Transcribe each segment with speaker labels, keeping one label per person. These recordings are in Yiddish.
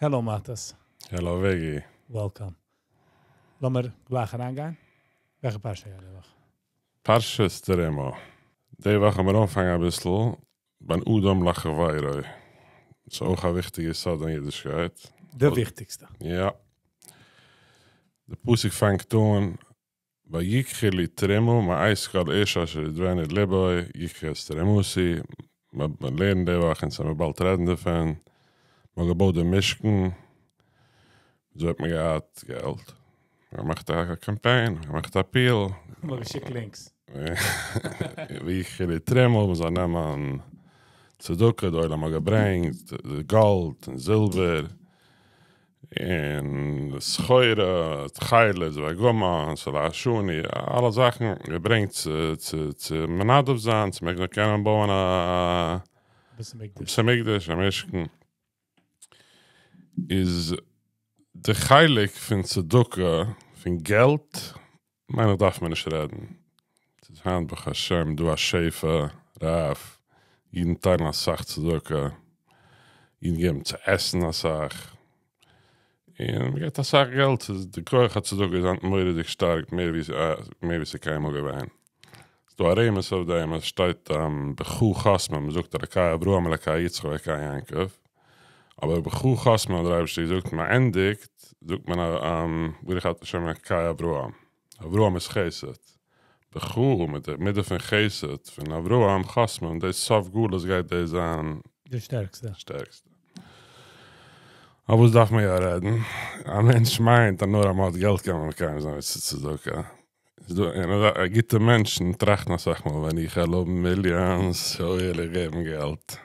Speaker 1: Hello מאטעס.
Speaker 2: Hello וועגי.
Speaker 1: Welcome. לאמיר גלייך אריינגיין. וועלכע פרשה גייט די וואך?
Speaker 2: פרשת תרומה. די וואך האמיר אנפאנגען אביסל בין אדם לחבירו. ס'איז אויך א וויכטיגע יסוד אין אידישקייט.
Speaker 1: די וויכטיגסטע.
Speaker 2: יא. די פסוק פאנגט אן ויקחו לי תרומה מאת כל איש אשר ידבנו לבו יקחו את תרומתי, מען לערנט די וואך אונז וועמיר באלד רעדן דערפון, מען האט געבויט די משכן, וויאזוי האט מען געהאט געלט? מען געמאכט א קאמפיין, מען געמאכט א אפיעל.
Speaker 1: מען האט געשיקט לינקס.
Speaker 2: ויקחו לי תרומה, מען זאל נעמען צדקה, די עולם האט געברענגט גאלד און זילבער. און סחורה, תכלת וארגמן, תולעת שני, אלע זאכן געברענגט צו צו מנדב זיין, צו מען זאל קענען בויען א בית המקדש, א משכן. איז די חלק פון צדקה פון געלט מיין איך דארף מען נישט רעדן, ס'איז היינט ברוך השם דא א שפע רב, אידן טיילן אסאך צדקה, אידן געבן צו עסן אסאך, און מ'געבט אסאך געלט, ס'איז די כח הצדקה איז היינט מורא'דיג שטארק מער ווי מער ווי ס'איז קיינמאל געווען, ס'איז דא א רמז אויף דעם אז ס'שטייט בך חותמים, מ'זאגט אלקי אברהם אלקי יצחק אלקי יעקב, אבער בך חותמים האט דער אייבערשטער געזאגט מ'ענדיגט זאגט מען ברוך אתה ה' אלקי אברהם, אברהם איז חסד, בך מיט די מידה פון חסד פון אברהם חותמים די סוף גלות גייט דאס זיין
Speaker 1: די שטערקסטע.
Speaker 2: שטערקסטע. אבער וואס דארף מען יא רעדן? א מענטש מיינט אז נאר אז מען האט געלט קען מען מקיים זיין מצות צדקה. ס'איז דא און גוטע מענטשן טראכטן אסאך מאל ווען איך וועל האבן מיליאנס וועל איך געבן געלט.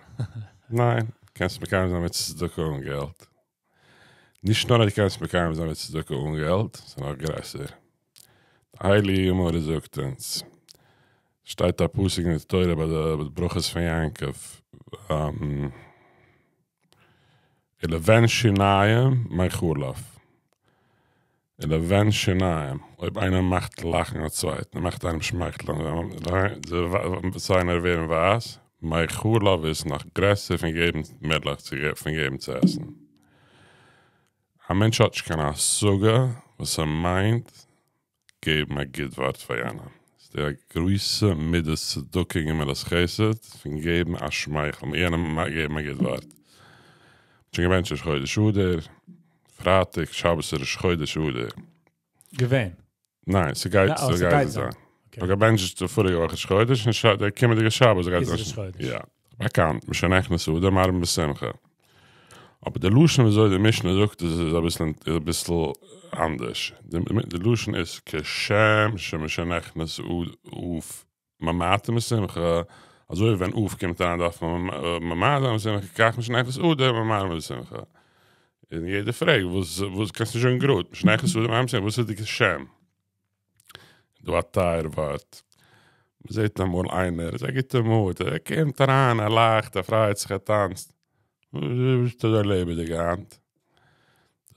Speaker 2: ניין, קענסט מקיים זיין מצות צדקה אן געלט. נישט נאר אז דו קענסט מקיים זיין מצות צדקה אן געלט, ס'איז נאך גרעסער. די הייליגע גמרא זאגט אונז, שטייט א פסוק אין די תורה ביי די ברכות פון יעקב, ולבן שיניים מי חלב, ולבן שיניים, אויב איינער מאכט לאכן א צווייטן, ער מאכט איינעם שמייכלען, די ציינער ווערן ווייס, מי חלב איז נאך גרעסער פון געבן מילך, פון געבן צו עסן. א מענטש האט נישט קיין השגה וואס ס'מיינט געבן א גוט ווארט פאר יענעם. ס'איז דא א גרויסע מידת צדקה און גמילות חסד פון געבן א שמייכל, יענעם געבן א גוט ווארט. מ'האט שוין געבענטשט ראש חודש אדר, פרייטאג, שבת איז ראש חודש אדר.
Speaker 1: געווען.
Speaker 2: ניין, ס'גייט ס'גייט זיין. מ'האט געבענטשט די פאריגע וואך ראש חודש און די קומענדיגע שבת גייט זיין ראש חודש. יא. באקאנט, משנכנס אדר מרבין בשמחה. אבער די לשון וויאזוי די משנה זאגט עס איז אביסל איז אביסל אנדערש. די לשון איז כשם שמשנכנס אב ממעטין בשמחה, אזוי ווי ווען אב קומט אריין דארף מען ממעט זיין בשמחה, כך משנכנס אדר מרבין בשמחה. און יעדער פרעגט וואס וואס קענסט נישט זאגן גראד, משנכנס אדר מרבין בשמחה, וואס איז די כשם? דא א טייער ווארט, מ'זעט אמאל איינער איז א גוטע מוד, ער קומט אריין ער לאכט ער פרייט זיך ער טאנצט, וואס ביסטו אזוי לעבעדיג היינט?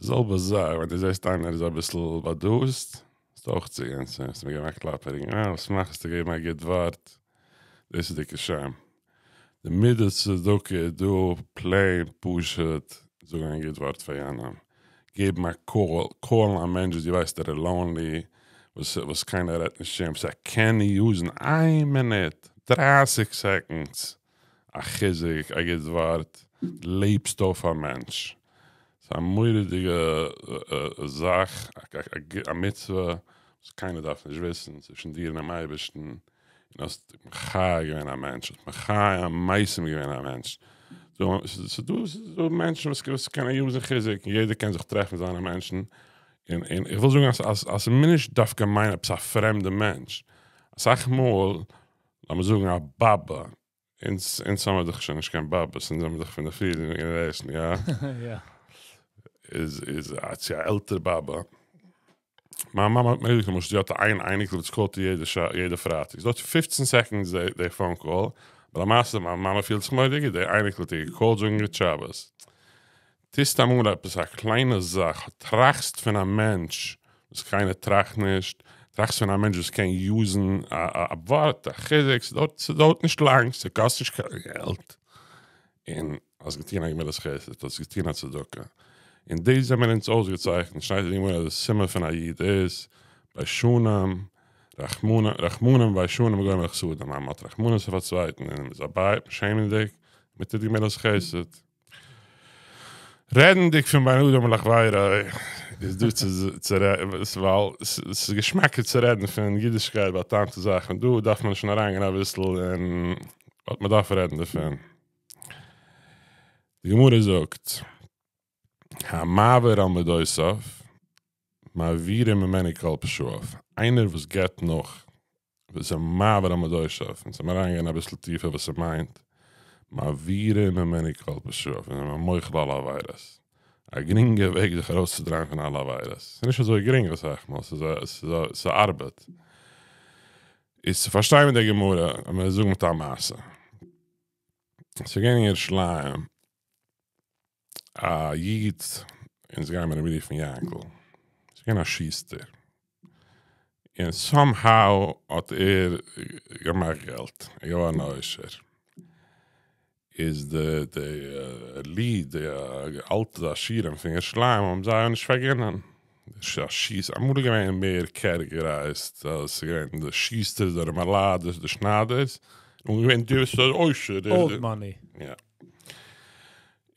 Speaker 2: די זעלבע זאך ווען דו זעסט איינער איז אביסל באדאסט, זאלסטו אויך צוגיין צו אים, אים געבן א קלאפ אין רוקן, אה וואס מאכסטו, געבן א גוט ווארט, דאס איז די כשם. די מידת צדקה איז דא פלעין פשוט זאגן א גוט ווארט פאר יענעם, געבן א קאל, קאלן א מענטש וואס דו ווייסט ער איז לאונלי, וואס וואס קיינער רעדט נישט צו אים, וואס ער קען יוזן איין מינוט, דרייסיג סעקאנדס, א חיזוק, א גוט ווארט, לעבסט אויף א מענטש. ס'איז א מורא'דיגע זאך, א מצוה וואס קיינער דארף נישט וויסן, צווישן דיר און דעם אייבערשטן, און האסט מחיה געווען א מענטש, האסט מחיה מתים געווען א מענטש. ס'איז דא מענטשן וואס קענען יוזן חיזוק, און יעדער קען זיך טרעפן זיינע מענטשן, און און איך וויל זאגן אז אז אז ס'מוז נישט דווקא מיינען עפעס א פרעמדע מענטש, אסאך מאל, לאמיר זאגן א באבע, אונז אונז האמיר דאך שוין נישט קיין באבעס, אונז זעמיר דאך פון די פריערדיגע גענערעישן, יא?
Speaker 1: יא.
Speaker 2: איז איז א צו א עלטער באבע, מיין מאמע האט מיר געזאגט למשל זי האט איין אייניקל וואס קאלט איר יעדע שעה יעדע פרייטאג, ס'דויערט פופצן סעקאנדס די די פאון קאל, אבער למעשה מיין מאמע פילט זיך מורא'דיג גוט, די אייניקל האט איר געקאלט זאגן גוט שבת. טוסט אמאל עפעס א קליינע זאך, טראכסט פון א מענטש וואס קיינער טראכט נישט, טראכסט פון א מענטש וואס קען יוזן א ווארט, א חיזוק, ס'דויערט נישט לאנג, ס'קאסט נישט קיין געלט, און האסט געטון א גמילת חסד, האסט געטון א צדקה. און דאס זעמיר אונז אויסגעצייכנט, שטייט אין די גמרא אז די סימן פון א איד איז, ביישנים, רחמנים ביישנים וגומלי חסדים, אז מען האט רחמנות אויף א צווייטן און מען איז א שעמענדיג, מען טוט גמילות חסד. רעדנדיג פון בין אדם לחבירו איז דא צו רעדן, ווייל ס'איז געשמאקער צו רעדן פון אידישקייט באטאמטע זאכן, דא דארף מען שוין אריינגיין אביסל אין וואס מען דארף רעדן דערפון. די גמרא זאגט, המעביר על מדותיו, מעבירים ממנו כל פשעיו, איינער וואס געבט נאך, וואס איז מעביר על מדותיו, אונז וועלן אריינגיין אביסל טיפער וואס ס'מיינט, מעבירים ממנו כל פשעיו, און איז מוחל אלע עבירות. א גרינגע וועג זיך ארויסצודרייען פון אלע עבירות. ס'איז נישט אזוי גרינג אסאך מאל, ס'איז א ס'איז א ארבעט. איז צו פארשטיין מיט די גמרא, לאמיר זאגן מיט א מעשה. ס'איז געווען אין ירושלים א איד, אונז גיימיר אים רופן יענקל, ס'איז געווען א שוסטער, און סאם האו האט ער געמאכט געלט, ער איז געווארן א עושר, איז די די עליט, די אלטע עשירים פון ירושלים האבן זיי נישט פארגינען, א שוסטער, אמאל איז געווען מער קעטעגערייזד, אז ס'איז געווען די שוסטערס, די ארימעלייט, די שניידערס, און געווען די וואס איז עושר,
Speaker 1: אולד מאני.
Speaker 2: יא.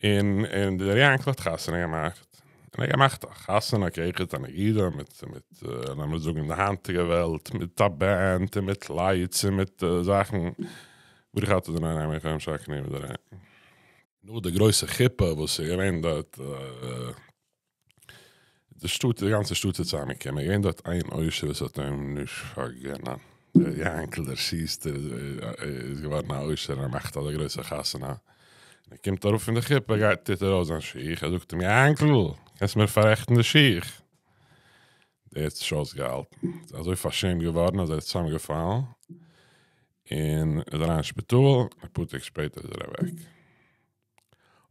Speaker 2: און און דער יענקל האט חתונה געמאכט, און ער האט געמאכט א חתונה כאחד הנגידים מיט מיט לאמיר זאגן אין די היינטיגע וועלט מיט א בענד און מיט לייטס און מיט זאכן, ברוך אתה אדוני מלך העולם שהכל נהיה בדברו. נאך די גרויסע חופה וואס איז געווען דארט. די שטאט, די גאנצע שטאט איז צוזאמגעקומען, געווען דארט איין עושר וואס האט אים נישט פארגינען, דער יענקל דער שוסטער איז געווארן א עושר און ער מאכט אזא גרויסע חתונה, און ער קומט אראפ פון די חופה גייט טוט ער אויס זיין שיך, ער זאגט אים יענקל קענסט מיר פאררעכטן די שיך? דער האט נישט אויסגעהאלטן, איז אזוי פארשעמט געווארן אז ער איז צוזאמגעפאלן, און איז אריין אין שפיטאל, אפאר טעג שפעטער איז ער אוועק.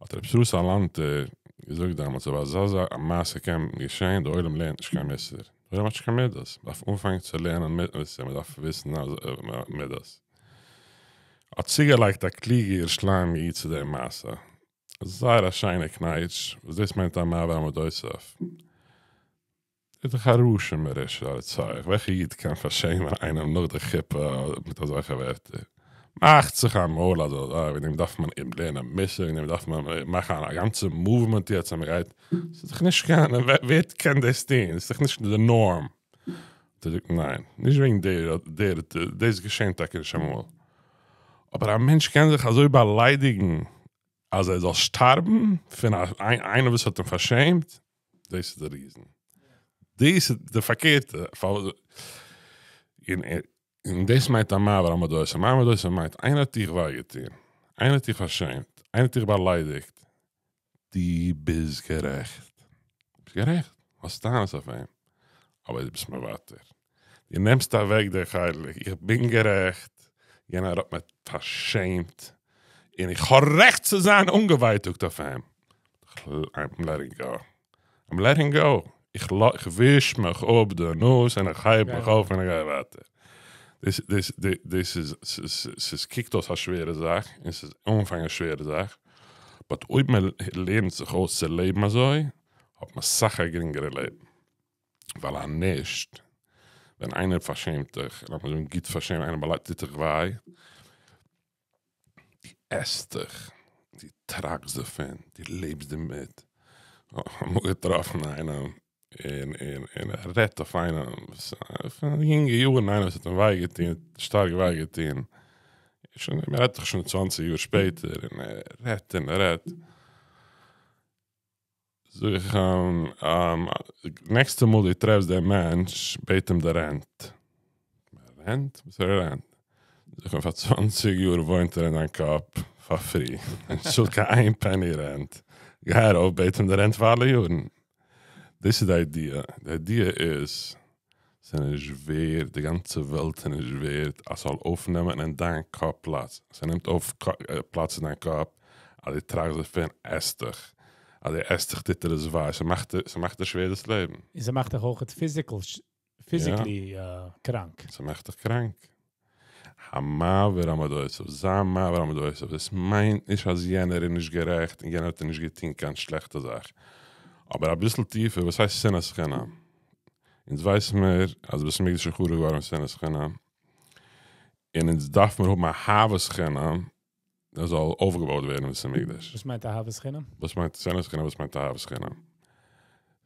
Speaker 2: האט רב ישראל סאלאנטער געזאגט דעמאלטס אויב אזא זאך א מעשה קען געשען, די עולם לערנט נישט קיין מוסר, די עולם האט נישט קיין מידות, מען דארף אנפאנגען צו לערנען מידות, מען דארף וויסן מידות. האט צוגעלייגט א קלוגע ירושלימ'ער איד צו די מעשה, זייער א שיינע קנייטש, וואס דאס מיינט המעביר על מדותיו. איז דאך א רשע מרושע א רוצח, וועלכע איד קען פארשעמען איינעם נאך די חופה מיט אזעלכע ווערטער? מאכט זיך אמאל אז אזוי, וועגן דעם דארף מען אים לערנען מוסר, וועגן דעם דארף מען מאכן א גאנצע מאוומענט יעצט אז מען גייט, ס'איז דאך נישט קיין, ווער קען דאס טון? ס'איז דאך נישט די נארם. האט ער געזאגט ניין, נישט וועגן דער, דער, דאס געשענט טאקע נישט אמאל, אבער א מענטש קען זיך אזוי באליידיגן אז ער זאל שטארבן פון איינער וואס האט אים פארשעמט, דאס איז די ריזן. דאס איז די פארקערטע. און דאס מיינט המעביר על מדותיו. המעביר על מדותיו מיינט איינער האט דיך וויי געטון, איינער האט דיך פארשעמט, איינער האט דיך באליידיגט, דו ביסט גערעכט. ביסט גערעכט. האסט טענות אויף אים. אבער דו ביסט מוותר. דו נעמסט אוועק די חלק, איך בין גערעכט, יענער האט מיר פארשעמט, און איך האב רעכט צו זיין אנגעווייטאגט אויף אים. איים לעטינג גאו. איים לעטינג גאו. איך וויש מיך אפ די נאז און איך הייב מיך אויף און איך גיי ווייטער. דאס דאס דאס איז ס'איז קוקט אויס א שווערע זאך, און ס'איז אנפאנג א שווערע זאך, באט אויב מען לערנט זיך אויס צו לעבן אזוי, האט מען סאך א גרינגערע לעבן. ווייל אז נישט, ווען איינער פארשעמט דיך, לאמיר זאגן גוט פארשעמט, איינער באליידיגט טוט דיך וויי, דו עסט דיך, דו טראכסט דערפון, דו לעבסט דערמיט. אמאל געטראפן איינעם און און און ער רעדט אויף איינעם פון יונגע יארן איינער וואס האט אים וויי געטון, שטארק וויי געטון, שוין מען רעדט דאך שוין צוואנציג יאר שפעטער און ער רעדט און ער רעדט. זאג איך אים, נעקסטע מאל דו טרעפסט דעם מענטש, בעט אים די רענט. רענט? וואס איז רענט? זאג איך אים, פאר צוואנציג יאר וואוינט ער אין דיין קאפ פאר פרי, און צאלט קיין איין פעני רענט. גיי ארויף בעט אים די רענט פאר אלע יארן. דאס איז די איידיע. די איידיע איז, ס'איז נישט ווערד, די גאנצע וועלט איז נישט ווערד אז ס'זאל אויפנעמען אין דיין קאפ פלאץ. ס'נעמט אויף פלאץ אין דיין קאפ אז דו טראכסט דערפון עסט דיך. אז דו עסט דיך טוט דיר עס וויי, ס'מאכט ס'מאכט דיר שווער דאס לעבן.
Speaker 1: און ס'מאכט דיך אויך פיזיקל פיזיקלי קראנק.
Speaker 2: ס'מאכט דיך קראנק. המעביר על מדותיו, זיי מעביר על מדותיו, דאס מיינט נישט אז יענער איז נישט גערעכט און יענער האט דיר נישט געטון קיין שלעכטע זאך. אבער אביסל טיפער, וואס הייסט שנאת חינם? אונז ווייסן מיר אז בית המקדש איז חרוב געווארן שנאת חינם, און אונז דארף מיר האבן אהבת חינם עס זאל אויפגעבויט ווערן בית המקדש.
Speaker 1: וואס מיינט אהבת חינם?
Speaker 2: וואס מיינט שנאת חינם? וואס מיינט אהבת חינם?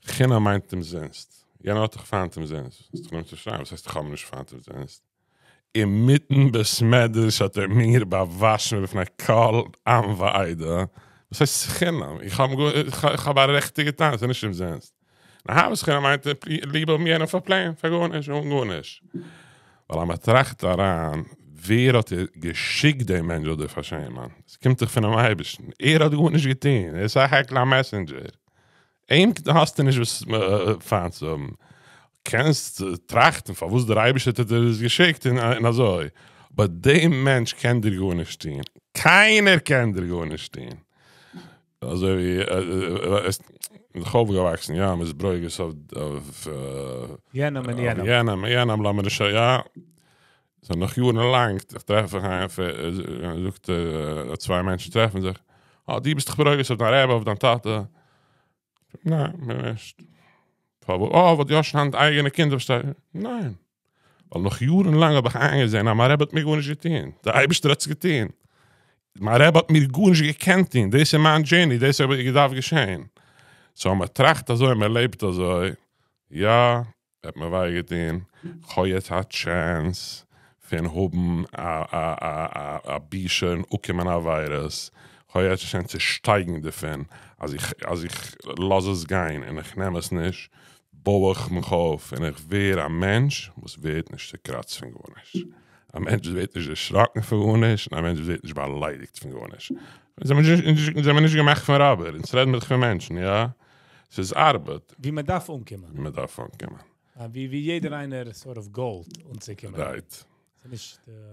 Speaker 2: חינם מיינט אומזינסט. יענער האט דיך פיינט אומזינסט. האסט דיך גענומען צו שרייען, וואס הייסט איך האב אים נישט פיינט אומזינסט? אינמיטן בית מדרש האט ער מיר באוואשן בפני כל עם ועדה. וואס הייסט חינם? איך האב איך האב א רעכטיגע טענה, ס'איז נישט אומזינסט. אהבת חינם מיינט ליב האבן יענעם פאר פלעין, פאר גארנישט, אן גארנישט. ווייל אז מען טראכט אריין, ווער האט געשיקט דעם מענטש זאל דיר פארשעמען? עס קומט דאך פונעם אייבערשטן, ער האט גארנישט געטון, ער איז סך הכל א מעסענדזשער, אים האסטו נישט וואס פיינט צו האבן. קענסט טראכטן פארוואס דער אייבערשטער האט דיר עס געשיקט און אזוי, אבער דעם מענטש קען דיר גארנישט טון, קיינער קען דיר גארנישט טון. אזוי ווי עס איז דאך אויפגעוואקסן יא מ'איז ברוגז אויף
Speaker 1: יענעם און יענעם.
Speaker 2: יענעם און יענעם לאמיר נישט יא. סאו נאך יארן לאנג איך טרעף זיך איין זאגט ער צוויי מענטשן טרעפן זיך אה דו ביסט דאך ברוגז אויף דיין רבי אויף דיין טאטע. ניין בין נישט. פארוואס? אה ווייל דו האסט שוין היינט אייגענע קינדער פארשטיי ניין. ווייל נאך יארן לאנג האב איך איינגעזען אז מיין רבי האט מיר גארנישט געטון, דער אייבערשטער האט עס געטון, מיין רבי האט מיר גארנישט געקענט טון, דאס איז מיין דזשערני, דאס האט געדארפט געשען. סאו אז מען טראכט אזוי און מען לעבט אזוי, יא, ער האט מיר וויי געטון, כ'האב יעצט א טשענס פון האבן א א א א בושה און אפקומען עבירות, כ'האב יעצט א טשענס צו שטייגן דערפון, אז איך אז איך לאז עס גיין און איך נעם עס נישט, בוי איך מיך אויף און איך ווער א מענטש וואס ווערט נישט צוקראצט פון גארנישט, א מענטש וואס ווערט נישט דערשראקן פון גארנישט, און א מענטש וואס ווערט נישט באליידיגט פון גארנישט. אונז זעמיר נישט געמאכט פון ראבער, אונז רעדן מיר דאך פון מענטשן, יא? ס'איז ארבעט.
Speaker 1: ווי מען דארף אנקומען.
Speaker 2: ווי מען דארף אנקומען.
Speaker 1: ווי ווי יעדער איינער סארט אוו גאולט אנצוקומען.
Speaker 2: רייט.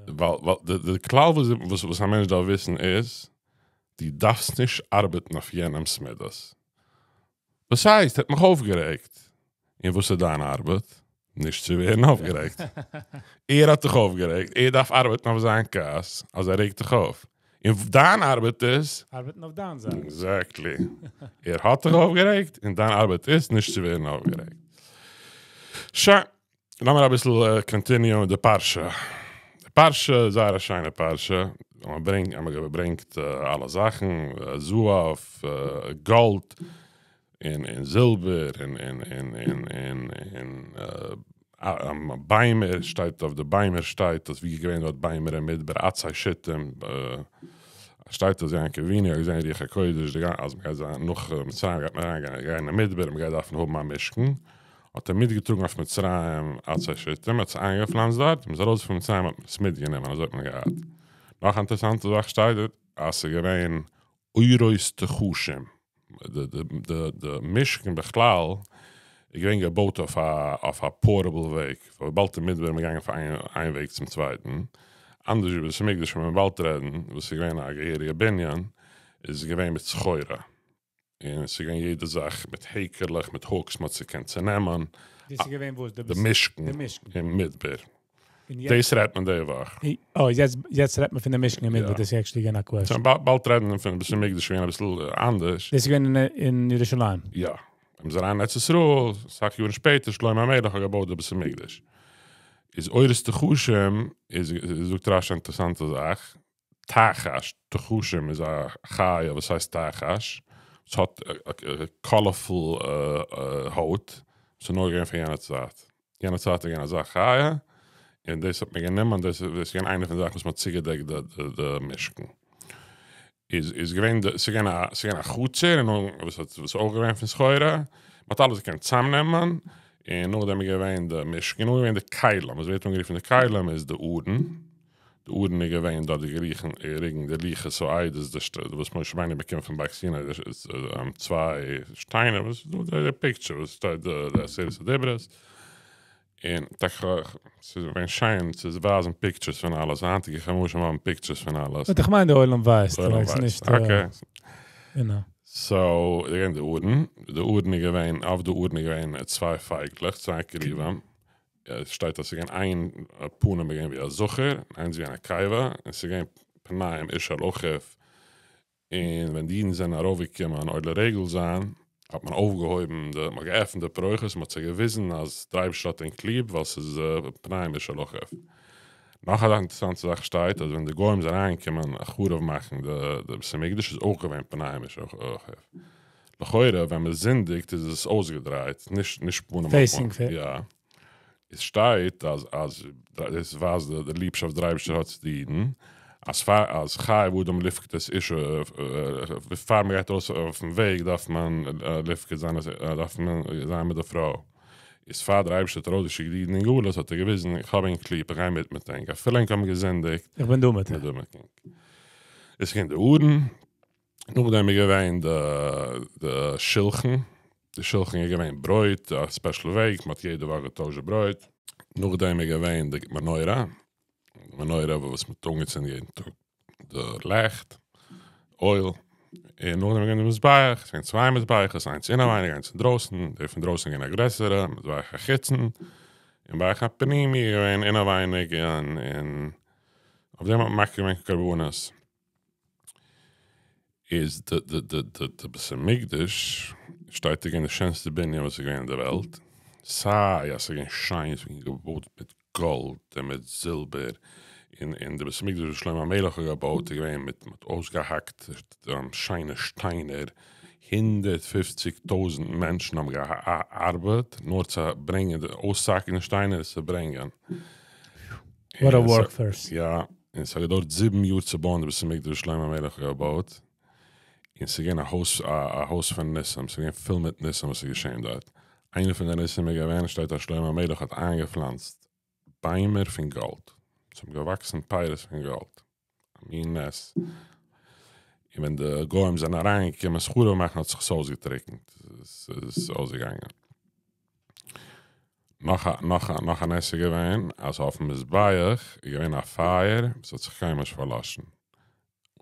Speaker 2: ווייל די כלל וואס א מענטש דארף וויסן איז, דו דארפסט נישט ארבעטן אויף יענעמ'ס מידות. וואס הייסט? ער האט מיך אויפגערעגט. און וואס איז דיין ארבעט? נישט צו ווערן אויפגערעגט. ער האט דיך אויפגערעגט, ער דארף ארבעטן אויף זיין כעס אז ער רעגט דיך אויף. און דיין ארבעט איז?
Speaker 1: ארבעטן אויף דיין זייט.
Speaker 2: עקזעקטלי. ער האט דיך אויפגערעגט, און דיין ארבעט איז נישט צו ווערן אויפגערעגט. שוין. לאמיר אביסל קאנטיניוען מיט די פרשה. די פרשה איז זייער א שיינע פרשה, מען ברענגט, מען געברענגט אלע זאכן, זהב, גאלד, און און זילבער, און און און און און און ביימער, שטייט אויף די ביימער שטייט אז ווי איז געווען דארט ביימער אין מדבר עצי שיטים, שטייט אז יעקב אבינו האט געזען רוח הקודש אז מען גייט זיין נאך מצרים גייט מען אריין גיין אין מדבר און מען גייט דארפן האבן א משכן, האט ער מיטגעטראגן אויף מצרים עצי שיטים, האט עס איינגעפלאנצט דארט, מ'איז ארויס פון מצרים האט מען עס מיטגענומען, אזוי האט מען געהאט. נאך א אינטערעסאנטע זאך שטייט דארט אז ס'איז געווען עורות תחשים, די משכן בכלל איז געווען געבויט אויף א אויף א פארטעבל וועג, וויבאלד אין מדבר איז מען געגאנגען פון איין וועג צום צווייטן, אנדערש ווי בית המקדש וועט מען באלד רעדן, וואס איז געווען א געהעריגע בנין, איז געווען מיט סחורה. און ס'איז געווען יעדע זאך מיט העקעלעך מיט הוקס מ'האט עס געקענט צונעמען.
Speaker 1: דאס איז געווען וואס?
Speaker 2: די משכן אין מדבר. דאס רעדט מען די וואך.
Speaker 1: אוי יעצט יעצט רעדט מען פון די משכן אין מדבר, דאס איז עקשעלי געווען א קוועסטשן.
Speaker 2: באלד רעדן מען פון בית המקדש געווען אביסל אנדערש.
Speaker 1: דאס איז געווען אין ירושלים?
Speaker 2: יא. ווען מ'איז אריין אין ארץ ישראל, אסאך יארן שפעטער, שלמה המלך האט געבויט די בית המקדש. איז עורות תחשים איז זאגט רשי א אינטערעסאנטע זאך, תחש, תחשים איז א חיה וואס הייסט תחש, עס האט קאלערפול הויט, עס איז נאר געווען פון יענע צייט, יענע צייט איז געווען אזא חיה, און דאס האט מען גענומען, דאס איז געווען איינע פון די זאכן וואס מען האט צוגעדעקט די משכן, איז איז געווען די, ס'איז געווען א, ס'איז געווען א חצר און וואס האט, וואס איז אויך געווען פון סחורה, מען האט אלעס געקענט צאמנעמען, און נאכדעם איז געווען די משכן, נאכדעם איז געווען די כלים, וואס ווערט אנגערופן די כלים איז די ארון, די ארון איז געווען דארט די געריכן געליגן די לוחות העדות די שט וואס משה רבינו באקומט פון בארג סיני די צוויי שטיינער וואס איז דא די פיקטשער וואס שטייט די עשרת הדיברות און טאקע ס'איז געווען שיין צו ווייזן פיקטשערס פון אלעס היינטיגע חומשים האבן פיקטשערס פון אלעס.
Speaker 1: באט איך מיין די עולם ווייסט
Speaker 2: די עולם ווייסט אקעי. סאו איז געווען די ארון די ארון איז געווען אויף די ארון איז געווען צוויי פייגלעך צוויי כרובים. עס שטייט אז ס'איז געווען איין פנים איז געווען ווי א זכר, און איינס ווי א נקבה, און ס'איז געווען פניהם איש אל אחיו, און ווען די אידן זענען ארויפגעקומען עולה רגל זיין, האט מען אויפגעהויבן די, מען האט געעפנט די פרוכת, מען האט זיי געוויזן אז דער אייבערשטער האט ענק ליב ווייל ס'איז פני איש אל אחיו. נאך א אינטערעסאנטע זאך שטייט אז ווען די גוים זענען אריינגעקומען חרוב מאכן די בית המקדש איז אויך געווען פני איש אל אחיו. לכאורה ווען מען זינדיגט איז עס אויסגעדרייט, נישט נישט פנים אל פנים. יא. עס שטייט אז אז דאס ווייזט די ליבשאפט דער אייבערשטער האט צו די אידן, אז פאר אז חייב אדם לפקוד את אשתו, פאר מען גייט ארויס אויפן וועג דארף מען לפקוד זיין דארף מען זיין מיט די פרוי, איז פאר דער אייבערשטער האט ארויסגעשיקט די אידן אין גלות האט ער געוויזן איך האב ענק ליב איך גיי מיט מיט ענק אפילו ענק האבן געזינדיגט,
Speaker 1: איך בין דא מיט
Speaker 2: ענק. עס איז געווען די ארון. נאכדעם איז געווען די שלחן, די שלחן איז געווען ברויט, א ספעשל וועג, מען האט יעדע וואך געטוישט די ברויט. נאכדעם איז געווען די מנורה, די מנורה וואס מען האט אנגעצינדן יעדן טאג די לעכט, אויל, און נאכדעם איז געווען די מזבח, עס איז געווען צוויי מזבחות, איינס אינעווייניג איינס אינדרויסן, די פון דרויסן איז געווען א גרעסערע, מזבח החיצון, און מזבח הפנימי איז געווען אינעווייניג, און אויף דעם האט מען מקריב געווען קרבנות. איז די די די די די בית המקדש שטייט איז געווען די שענסטע בנין וואס איז געווען אין די וועלט, סיי אז ס'איז געווען שיין ס'איז געווען געבויט מיט גאלד און מיט זילבער, און און די בית המקדש וואס שלמה המלך האט געבויט איז געווען מיט מ'האט אויסגעהאקט שיינע שטיינער, 150,000 מענטשן האבן געארבעט נאר צו ברענגען די אויסהאקן די שטיינער עס צו ברענגען.
Speaker 1: וואט א ווארק פארס.
Speaker 2: יא, און ס'האט געדויערט זיבן יאר צו בויען די בית המקדש וואס שלמה המלך האט געבויט, און ס'איז געווען א הויז א הויז פון ניסים, ס'איז געווען פול מיט ניסים וואס איז געשען דארט, איינע פון די ניסים איז געווען, שטייט אז שלמה המלך האט איינגעפלאנצט ביימער פון גאלד, ס'האבן געוואקסן פירות פון גאלד, א מין נס, און ווען די גוים זענען אריינגעקומען עס חרוב מאכן האט זיך עס אויסגעטריקנט, ס'איז אויסגעגאנגען. נאך א נאך א נאך א נס איז געווען אז אויפן מזבח איז געווען א פייער וואס האט זיך קיינמאל נישט פארלאשן,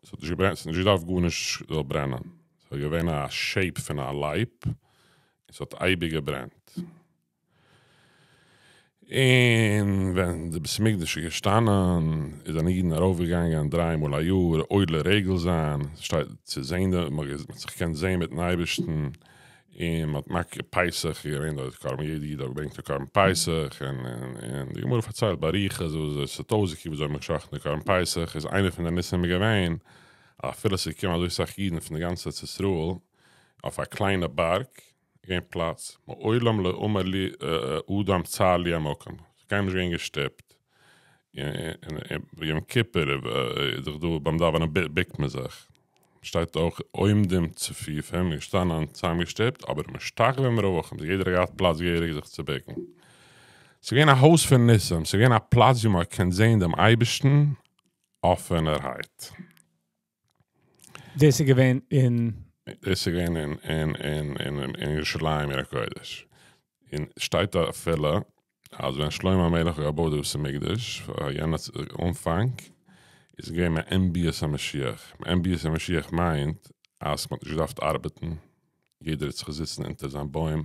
Speaker 2: עס האט נישט געברענט, עס האט נישט געדארפט גארנישט זאל ברענען, עס איז געווען א שעיפ פון א לייב און עס האט אייביג געברענט. און ווען די בית המקדש איז געשטאנען איז זענען אידן ארויפגעגאנגען דריי מאל א יאר עולה רגל זיין, שטייט צו זען די, מען האט זיך געקענט זען מיטן אייבערשטן, און מען האט מקריב פסח איז געווען דארט קרבן יעדע איד האט געברענגט א קרבן פסח, און און די גמרא פארציילט באריכות וויאזוי עס האט אויסגעקוקט וויאזוי מען האט גע'שחט'ן די קרבן פסח, איז איינע פון די ניסים איז געווען אז אפילו עס איז געקומען אזוי סאך אידן פון די גאנצע ארץ ישראל אויף א קליינע בארג, געווען פלאץ, מעולם לא אמר לי אדם צר לי המקום, ס'איז קיינמאל נישט געווען געשטופט, און יום כיפור איז דאך דא ביים דאווענען ביקט מען זיך, שטייט אויך עומדים צפופים, געשטאנען צוזאמגעשטופט, אבער משתחווים רווחים, יעדער האט געהאט פלאץ געהעריג זיך צו ביקן. ס'איז געווען א הויז פון ניסים, ס'איז געווען א פלאץ ווי מען קען זען דעם אייבערשטן אפענערהייט.
Speaker 1: דאס איז געווען אין?
Speaker 2: דאס איז געווען אין אין אין אין אין ירושלים עיר הקודש. און שטייט אפילו אז ווען שלמה המלך האט געבויט די בית המקדש פאר יענע אנפאנג איז געווען מעין ביאת המשיח. מעין ביאת המשיח מיינט אז מ'האט נישט געדארפט ארבעטן, יעדער האט זיך געזיצן אונטער זיין בוים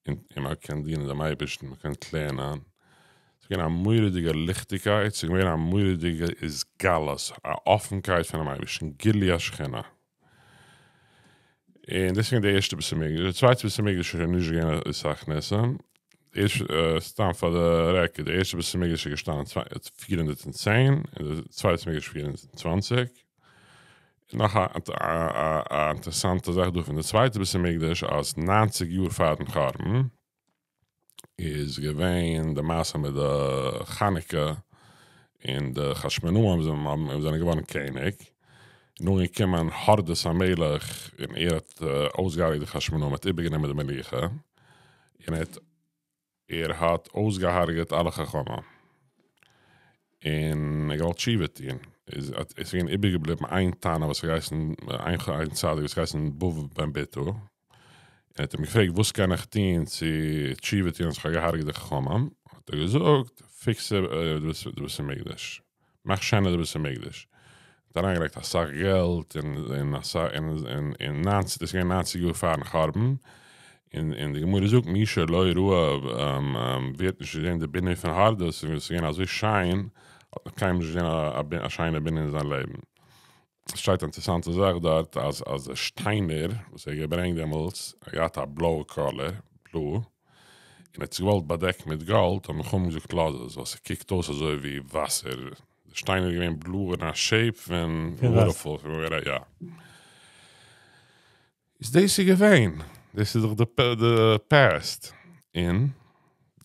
Speaker 2: און מען קען דינען דעם אייבערשטן, מען קען לערנען, ס'איז געווען א מורא'דיגע ליכטיגקייט, ס'איז געווען א מורא'דיגע התגלות, א אפנקייט פונעם אייבערשטן, גילוי השכינה. און דאס איז געווען די ערשטע בית המקדש, די צווייטע בית המקדש איז שוין נישט געווען אזוי סאך ניסים, סתם פאר די רעקארד, די ערשטע בית המקדש איז געשטאנען 410, און די צווייטע בית המקדש 420. נאך א אינטערעסאנטע זאך דא פון די צווייטע בית המקדש אז 90 יאר פארן חורבן איז געווען די מעשה מיט די חנוכה און די חשמונאים זענען געווארן קעניג, נאכדעם געקומען הורדוס המלך און ער האט אויסגעהארגעט די חשמונאים האט איבערגענומען די מלוכה און ער האט ער האט אויסגעהארגעט אלע חכמים און ער האט געוואלט תשובה טון, איז עס געווען איבערגעבליבן איין תנא וואס האט געהייסן, איין צדיק וואס האט געהייסן בבא בן בוטא, און ער האט אים געפרעגט וואס קען איך טון צו תשובה טון אז איך האב געהארגעט די חכמים, האט ער געזאגט פיקס די בית המקדש. מאך שענער די בית המקדש. האט אריינגעלייגט אסאך געלט און און אסאך און און און ניינציג דאס איז געווען ניינציג יאר פארן חורבן, און און די גמרא זאגט מי שלא ראה ווער האט נישט געזען די בנין פון הורדוס און עס איז געווען אזוי שיין האט נאך קיינמאל נישט געזען א שיינע בנין אין זיין לעבן. שטייט א אינטערעסאנטע זאך דארט אז אז די שטיינער וואס ער האט געברענגט דעמאלטס האט געהאט א בלויע קאלער, בלוי, און ער האט עס געוואלט באדעקן מיט גאלד, האבן חכמים געזאגט לאז עס ווייל ס'קוקט אויס אזוי ווי וואסער, די שטיינער איז געווען בלוי אין א שעיפ פון וואטערפאל, יא. איז דאס איז געווען, דאס איז דאך די פעסט, און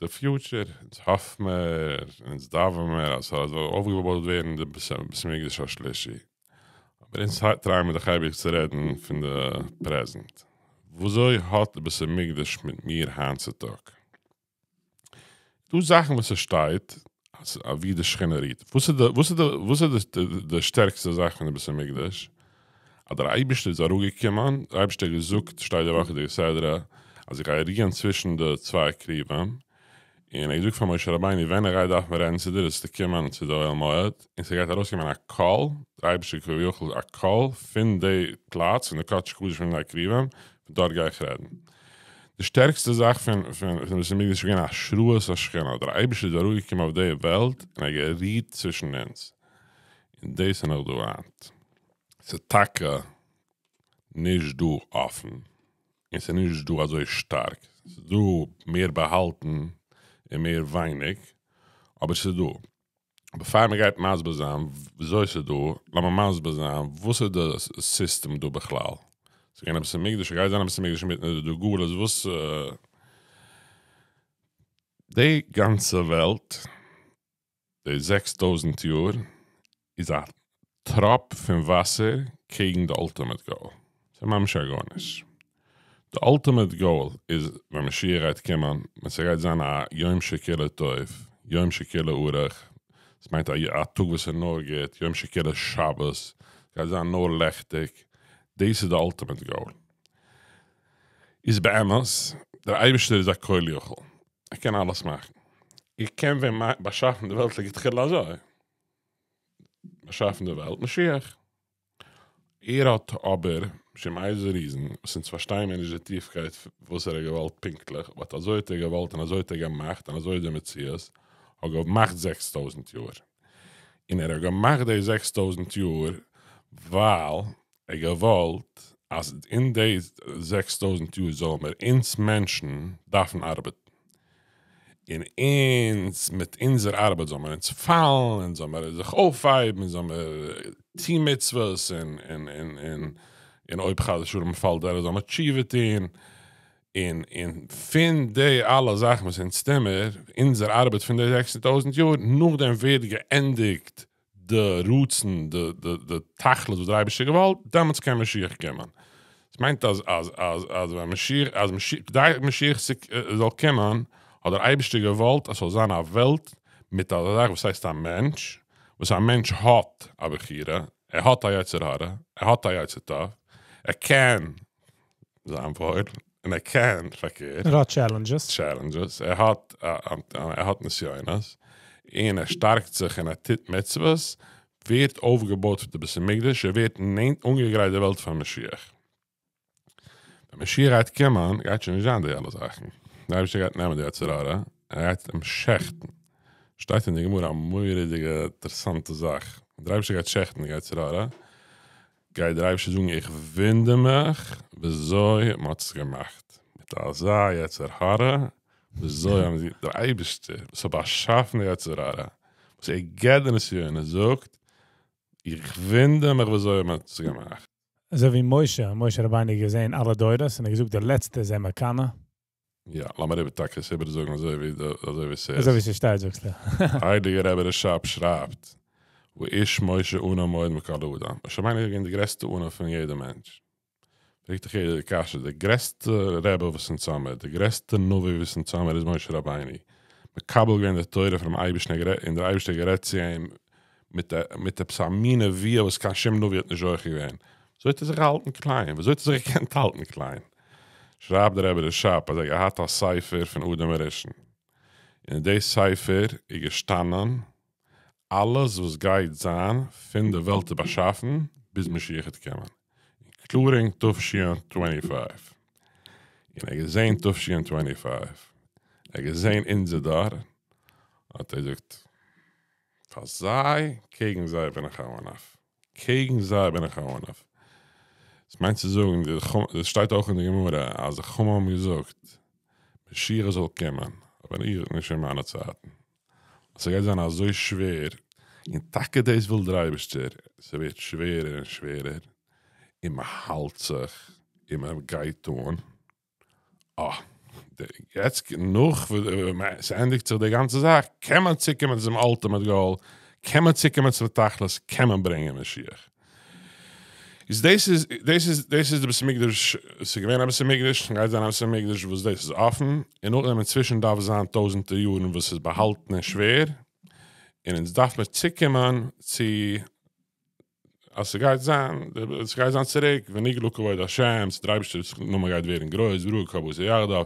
Speaker 2: די פיוטשער, אונז האף מיר, אונז דאווען מיר אז ס'זאל אויפגעבויט ווערן די בית המקדש השלישי, אבער אונז טרייען מיר דאך אייביג צו רעדן פון די פרעזענט, וואזוי האט די בית המקדש מיט מיר היינט צו טאג? דא זאכן וואס עס שטייט אז ווי די שכינה רוהט, וואס איז די וואס איז די וואס איז די שטערקסטע זאך פון די בית המקדש? אז דער אייבערשטער איז אראפגעקומען, דער אייבערשטער האט געזאגט, שטייט די וואכעדיגע סדרה, אז איך גיי רוען צווישן די צוויי כרובים, און ער האט געזאגט פאר משה רבינו ווען איך גיי דארפן רעדן צו דיר זאלסטו קומען צו די אוהל מועד, און ס'גייט ארויסקומען א קול, דער אייבערשטער כביכול א קול פון די פלאץ, פון די קדשי קדשים פון די כרובים, פון דארט גיי איך רעדן. די שטערקסטע זאך פון פון בית המקדש איז געווען השראת השכינה, דער אייבערשטער איז אראפגעקומען אויף די וועלט און ער האט גערוהט צווישן אונז, און דאס איז נאך דא היינט. ס'איז טאקע נישט דא אפן, און ס'איז נישט דא אזוי שטארק, ס'איז דא מער באהאלטן און מער ווייניג, אבער ס'איז דא. בעפאר מען גייט מסביר זיין וויאזוי ס'איז דא, לאמיר מסביר זיין וואס איז די סיסטעם דא בכלל. ס'איז געווען א בית המקדש, ס'גייט זיין א בית המקדש אינמיטן איז דא גלות, וואס די גאנצע וועלט, די 6000 יאר, איז א טראפ פון וואסער קעגן די אלטימעט גאול. ס'איז ממש א גארנישט. די אלטימעט גאול איז ווען משיח גייט קומען, ווען ס'גייט זיין א יום שכולו טוב, יום שכולו אור, ס'מיינט א טאג וואס איז נאר גוט, יום שכולו שבת, ס'גייט זיין נאר לעכטיג, דאס איז די אלטימעט גאול. איז באמת, דער אייבערשטער איז א כל יכול, ער קען אלעס מאכן. ער קען ווען באשאפן די וועלט לכתחילה אזוי. באשאפן די וועלט משיח. ער האט אבער, משום איזה ריזן, וואס אונז פארשטייען מיר נישט די טיפקייט וואס ער האט געוואלט פונקטליך, באט אזוי האט ער געוואלט און אזוי האט ער געמאכט און אזוי איז די מציאות, האט געמאכט 6000 יאר. און ער האט געמאכט די 6000 יאר ווייל ער געוואלט אז אין די 6000 יאר זאלן מיר אונז מענטשן דארפן ארבעטן. און אונז מיט אונזער ארבעט זאל מיר אונז פאלן, און זאל מיר זיך אויפהייבן, און זאל מיר טון מצוות, און און און און און אויב חס ושלום מ'פאלט דורך זאל מען תשובה טון, און און פון די אלע זאכן וואס אונז טוהן מיר, אונזער ארבעט פון די 6000 יאר, נאכדעם ווערט געענדיגט די רצון, די די די תכלית וואס דער אייבערשטער האט געוואלט, דעמאלטס קען משיח קומען. עס מיינט אז אז אז אז ווען משיח אז משיח כדי משיח זאל קומען האט דער אייבערשטער געוואלט אז ס'זאל זיין א וועלט מיט אזא זאך וואס הייסט א מענטש, וואס א מענטש האט א בחירה, ער האט א יצר הרע, ער האט א יצר טוב, ער קען זיין וואויל און ער קען פארקערט.
Speaker 1: ער האט טשעלענדזשעס.
Speaker 2: טשעלענדזשעס, ער האט ער האט נסיונות, און ער שטארקט זיך און ער טוט מצוות, ווערט אויפגעבויט די בית המקדש, ער ווערט אנגעגרייט די וועלט פאר משיח. ווען משיח גייט קומען, גייט שוין נישט זיין די אלע זאכן. דער אייבערשטער גייט נעמען די יצר הרע, ער גייט אים שעכטן. שטייט אין די גמרא א מורא'דיגע אינטערעסאנטע זאך. דער אייבערשטער גייט שעכטן די יצר הרע, גייט דער אייבערשטער זאגן איך וואונדער מיך וויאזוי מען האט עס געמאכט, מיט אזא יצר הרע, וויאזוי האבן זיי, דער אייבערשטער וואס האט באשאפן די יצר הרע, וואס ער געבט די נסיונות, זאגט, איך וואונדער מיך וויאזוי מען האט עס געמאכט.
Speaker 1: אזוי ווי משה, משה רבינו האט געזען אלע דורות און ער האט געזאגט די לעצטע איז מקנא.
Speaker 2: יא, לאמיר איבער טאקע עס איבערזאגן אזוי ווי אזוי ווי ס'איז.
Speaker 1: אזוי ווי ס'שטייט זאגסטו.
Speaker 2: הייליגער רבי רש"ב שרייבט, והאיש משה עניו מאוד מכל אדם. משה רבינו איז געווען די גרעסטע עניו פון יעדע מענטש. פרעגט דאך יעדער די קשיא, די גרעסטע רבי וואס אונז האמיר, די גרעסטע נביא וואס אונז האמיר איז משה רבינו. מקבל געווען די תורה פונעם אייבערשטן, און דער אייבערשטער האט גערעדט צו אים מיט מיט עפעס א מין נבואה וואס קיין שום נביא האט נישט זוכה געווען. וויאזוי האט ער זיך געהאלטן קליין? וויאזוי האט ער זיך געקענט האלטן קליין? שרייבט דער רבי רש"ב אז ער האט געהאט א ספר פון אדם הראשון, און אין די ספר איז געשטאנען אלעס וואס גייט זיין פון די וועלט איז באשאפן ביז משיח וועט קומען, אינקלודינג תשפ 25. און ער האט געזען תשפ 25, ער האט געזען אונזער דור, האט ער געזאגט, פאר זיי, קעגן זיי בין איך א עניו. קעגן זיי בין איך א עניו. עס מיינט צו זאגן, עס שטייט אויך אין די גמרא אז די חכמים האבן געזאגט משיח זאל קומען, אבער איך נישט אין מיינע צייטן. ס'גייט זיין אזוי שווער, און טאקע דאס וויל דער אייבערשטער, ס'ווערט שווערער און שווערער, און מ'האלט זיך, און מ'גייט אן, אה, יעצט נאך ס'ענדיגט זיך די גאנצע זאך, קען מען צוקומען צום ultimate goal, קען מען צוקומען צום תכלית, קען מען ברענגען משיח. איז דאס איז, דאס איז, דאס איז די בית המקדש, ס'איז געווען א בית המקדש, און גייט זיין א בית המקדש וואס דאס איז אפן, און נאכדעם אינצווישן דארף זיין טויזענטער יארן וואס איז באהאלטן און שווער, און אונז דארף מיר צוקומען צו אז ס'גייט זיין, ס'גייט זיין צוריק, ונגלה כבוד השם, דער אייבערשטער'ס נאמען גייט ווערן גרויס, וראו כל בשר יחדיו,